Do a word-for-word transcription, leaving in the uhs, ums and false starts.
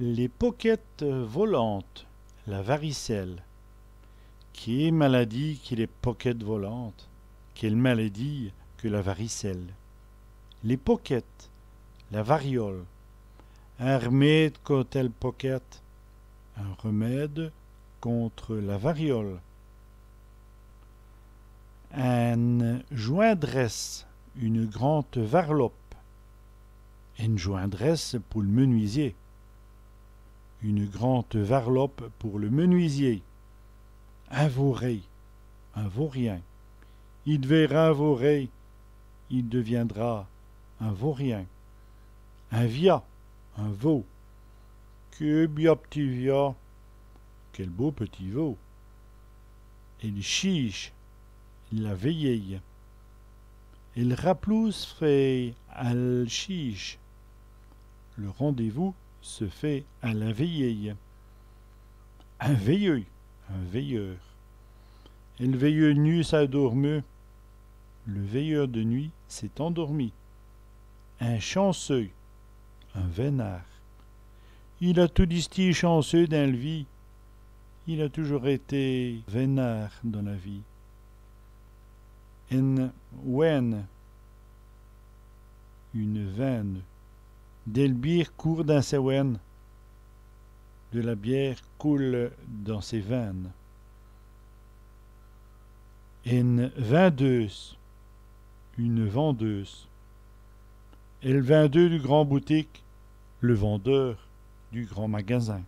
Lès pokètes volantes, la varicelle. Qué maladîye qui lès pokètes volantes, quelle maladie que la varicelle. Lès pokètes, la variole. In r'mède conte èl pokète, un remède contre la variole. Ène jwindrèsse, une grande varlope. Ène jwindrèsse pou l' menuisier. Une grande varlope pour le menuisier. In vauré, un vaurien. I d'véra in vauré, il deviendra un vaurien. In via, un veau. Qué bia p'tit via, quel beau petit veau. Èl chîje, la veillée. Èl raploû s' fét al chîje. Le rendez-vous se fait à la veillée. In vèyeû, un veilleur. Èl vèyeû d' nût s'a dôrmu. Le veilleur de nuit s'est endormi. In chanceû, un veinard. Il a toudi stî chanceû dins l' vîye. Il a toujours été veinard dans la vie. Ène win.ne, une veine. Dèl bîre coûrt dins sès win.nes. De la bière coule dans ses veines. Ène vindeûse, une vendeuse. Èl vindeû du grand boutique, le vendeur du grand magasin.